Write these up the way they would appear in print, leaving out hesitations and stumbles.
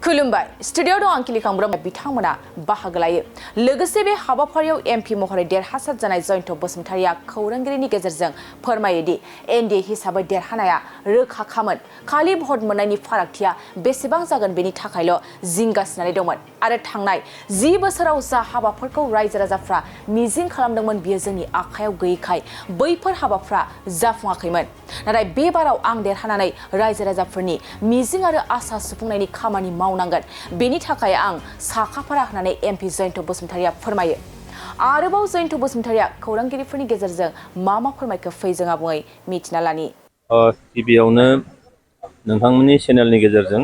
खुलुमबाय स्टुडियो दं आंखिलि खांब्रा बिथांमोना बाहागो लायो लोगोसे बे हाबाफारियाव एमपि महरै देरहासार जानाय जयन्त बसुमतारिया खौरांगिरिनि गेजेरजों फोरमायोदि एनडीए हिसाबै देरहानाया रोखाखामोन खालि भट मोननायनि फारागथिया बेसेबां जागोन बेनि थाखायल' जिंगासिनानै दंमोन आरो थांनाय 10 बोसोराव जा हाबाफोरखौ रायजो राजाफ्रा मिजिं खालामदोंमोन बियो जोंनि आखायाव गैयैखाय बैफोर हाबाफ्रा जाफुङाखैमोन नाथाय बे बाराव आं देरहानानै रायजो राजाफोरनि मिजिं आरो आसा सुफुंनायनि खामानि मावनांगोन बेनि थाखाय आं साखाफारा होनानै एमपि जयन्त बसुमतारिया फोरमायो आरोबाव जयन्त बसुमतारिया खौरांगिरिफोरनि गेजेरजों मा फोरमायखो फै जों आबुङै मिथिना लानि गिबियावनो नोंथांमोननि चेनेलनि गेजेरजों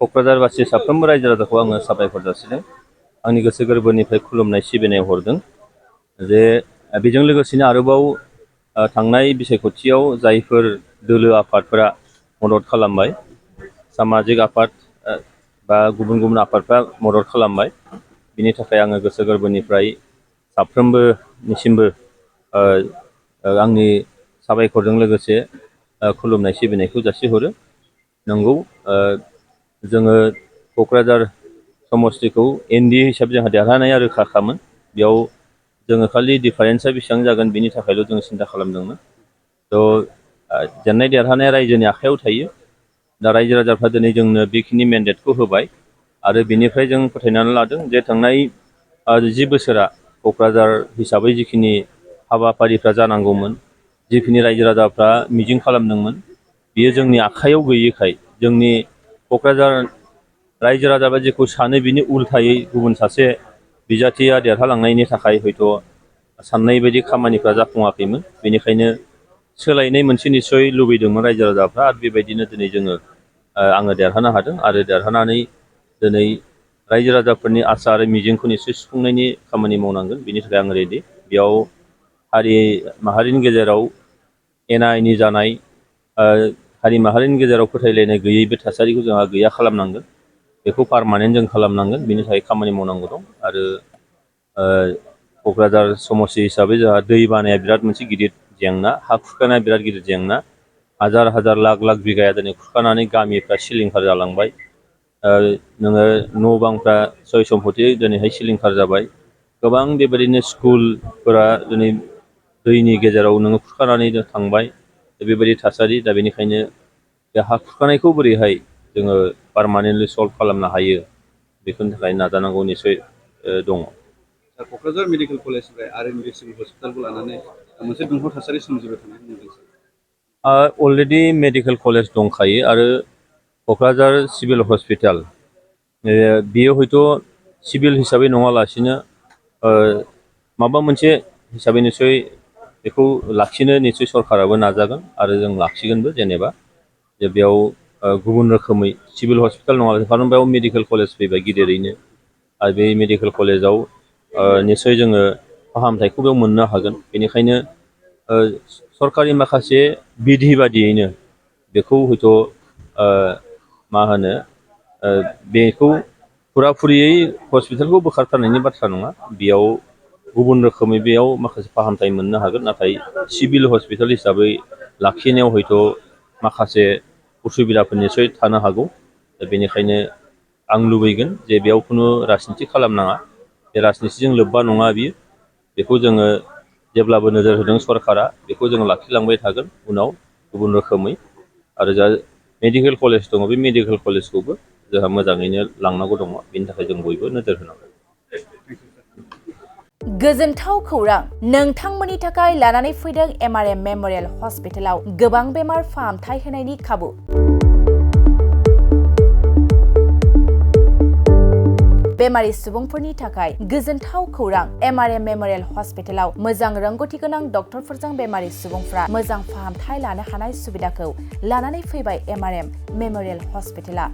क'क्राझारबासि साफ्रोमबो रायजो राजाखौ आङो साबायखर जासिदों आंनि गोसो गोरबोनिफ्राय खुलुमनाय सिबिनाय हरदों जे बेजों लोगोसेनो आरोबाव थांनाय बिसायख'थियाव जायफोर दोलो आफादफोरा मदद खालामबाय सामाजिक आफाद बा गुबुन गुबुन आफादफ्रा मदद खालामबाय बिनि थाखाय आङो गोसो गोरबोनिफ्राय साफ्रोमबोनिसिमबो आंनि साबायखरजों लोगोसे खुलुमनाय सिबिनायखौ जासिहरो नंगौ जोङो क'क्राझार समस्तिखौ एनडीए हिसाबै जोंहा देरहानाया रोखाखामोन बेयाव जोङो खालि डिफारेन्सआ बेसेबां जागोन बिनि थाखायल' जों सिन्था खालामदोंमोन थ' जेननाय देरहानाया रायजोनि आखायाव थायो दा रायजो राजाफ्रा दिनै जोंनो बेखिनि मेन्डेटखौ होबाय आरो बेनिफ्राय जों फोथायनानै लादों जे थांनाय 10 बोसोरा क'क्राझार हिसाबै जिखिनि हाबाफारिफ्रा जानांगौमोन जिखिनि रायजो राजाफ्रा मिजिं खालामदोंमोन बियो जोंनि आखायाव गैयैखाय जोंनि क'क्राझार रायजो राजाफ्रा जेखौ सानो बिनि उल्थायै गुबुन सासे बिजाथिया देरहालांनायनि थाखाय हयथ' साननाय बायदि खामानिफ्रा जाफुङाखैमोन बेनिखायनो सोलायनाय मोनसे निस्सय लुबैदोंमोन रायजो राजाफ्रा आरो बेबायदिनो दिनै जोङो आङो देरहानो हादों आरो देरहानानै दिनै रायजो राजाफोरनि आसा आरो मिजिंखौ निस्सय सुफुंनायनि खामानि मावनांगोन बिनि थाखाय आं रेडि बेयाव हारि माहारिनि गेजेराव एना एनि जानाय हारि माहारिनि गेजेराव फोथायलायनाय गैयै बे थासारिखौ जोंहा गैया खालामनांगोन बेखौ पारमानेन्ट जों खालामनांगोन बिनि थाखाय खामानि मावनांगौ दं आरो क'क्राझार समस्ति हिसाबै जोंहा दै बानाया बिराद मोनसे गिदिर जेंना हा खुरखानाया बिराद गिदिर जेंना हाजार हाजार लाख लाख बिगाया दिनै खुरखानानै गामिफ्रा सिलिंखार जालांबाय नोङो न' बांफ्रा सय सम्पति दिनैहाय सिलिंखार जाबाय गोबां बेबायदिनो स्कुलफोरा दिनै दैनि गेजेराव नोङो खुरखानानै थांबाय बेबायदि थासारि दा बेनिखायनो बे हा खुरखानायखौ बोरैहाय जोङो पारमानेन्टलि सल्भ खालामनो हायो बेफोरनि थाखाय नाजानांगौ निस्सय दङ क'क्राझार मेडिकेल कलेजनिफ्राय आरएमबि सिभिल हस्पिटालखौ लानानै मोनसे दुंहाव थासारि सोमजिबाय थानाय नुदों अलरेडि मेडिकेल कलेज दंखायो आरो क'क्राझार सिभिल हस्पिटाल बियो हयथ' सिभिल हिसाबै नङालासिनो माबा मोनसे हिसाबै निस्सय बेखौ लाखिनो निस्सय सरकाराबो नाजागोन आरो जों लाखिगोनबो जेनेबा जे बेयाव गुबुन रोखोमै सिभिल हस्पिटाल नङा खारन बेयाव मेडिकेल कलेज फैबाय गिदिरैनो आरो बे मेडिकेल कलेजाव निस्सय जोङो फाहामथायखौ बेयाव मोननो हागोन बेनिखायनो सरकारि माखासे बिधि बादियैनो बेखौ हयथ' मा होनो बेखौ फुराफुरियै हस्पिटालखौ बोखारथारनायनि बाथ्रा नङा बेयाव गुबुन रोखोमै बेयाव माखासे फाहामथाय मोननो हागोन नाथाय सिभिल हस्पिटाल हिसाबै लाखिनायाव हयथ' माखासे उसुबिदाफोर निस्सय थानो हागौ दा बेनिखायनो आं लुबैगोन जे बेयाव खुनु राजनिथि खालामनाङा बे राजनितिजों लोब्बा नङा बियो बेखौ जोङो जेब्लाबो नोजोर होदों सरकारा बेखौ जोङो लाखिलांबाय थागोन उनाव गुबुन रोखोमै आरो जा मेडिकेल कलेज दङ बे मेडिकेल कलेजखौबो जोंहा मोजाङैनो लांनांगौ दङ बेनि थाखाय जों बयबो नोजोर होनांगोन गोजोनथाव खौरां नोंथांमोननि थाखाय लानानै फैदों एमआरएम मेम'रियेल हस्पिटालाव गोबां बेमार फाहामथाय होनायनि खाबु बेमारि सुबुंफोरनि थाखाय गोजोनथाव खौरां एमआरएम मेम'रियेल हस्पिटालाव मोजां रोंगौथि गोनां डक्टरफोरजों बेमारि सुबुंफ्रा मोजां फाहामथाय लानो हानाय सुबिदाखौ लानानै फैबाय एमआरएम मेम'रियेल हस्पिटाला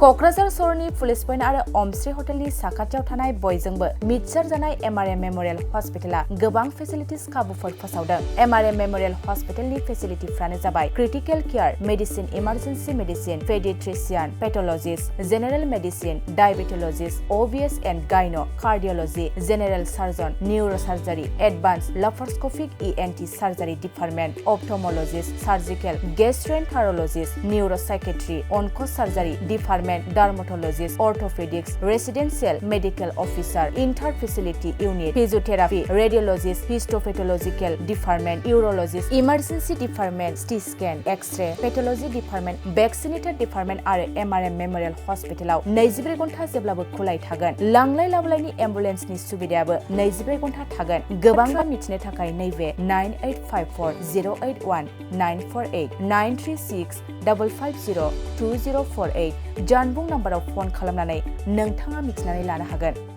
क'क्राझार सहरनि पुलिस पइन्ट आरो अमश्री हटेलनि साखाथियाव थानाय बयजोंबो मिथिसार जानाय MRM मेम'रियेल हस्पिटाला गोबां फेसिलिटिस खाबुफोर फोसावदों। MRM मेम'रियेल हस्पिटालनि फेसिलिटिफ्रानो जाबाय critical care, medicine, emergency medicine, paediatrician, pathologist, general medicine, diabetologist, OBS and gyno, cardiology, general surgeon, neurosurgery, advance laparoscopic ENT surgery department, ophthalmologist, surgical, gastroenterologist, neuropsychiatry, onco surgery department, dermatologist, orthopaedics, residential medical officer, inter facility unit, physiotherapy, radiologist, histopathological department, urologist, emergency department, CT scan, X ray, pathology department, vaccinator department आरो MRM memorial हस्पिटालाव 24 घन्टा जेब्लाबो खुलाय थागोन। लांलाय लाबोलायनि एम्बुलेन्सनि सुबिदायाबो 24 घन्टा थागोन। गोबां मिथिनो थाखाय नैबे 9854 081 948 936 550 2048 जानबुं नाम्बाराव फन खालामनानै नोंथाङा मिथिनानै लानो हागोन।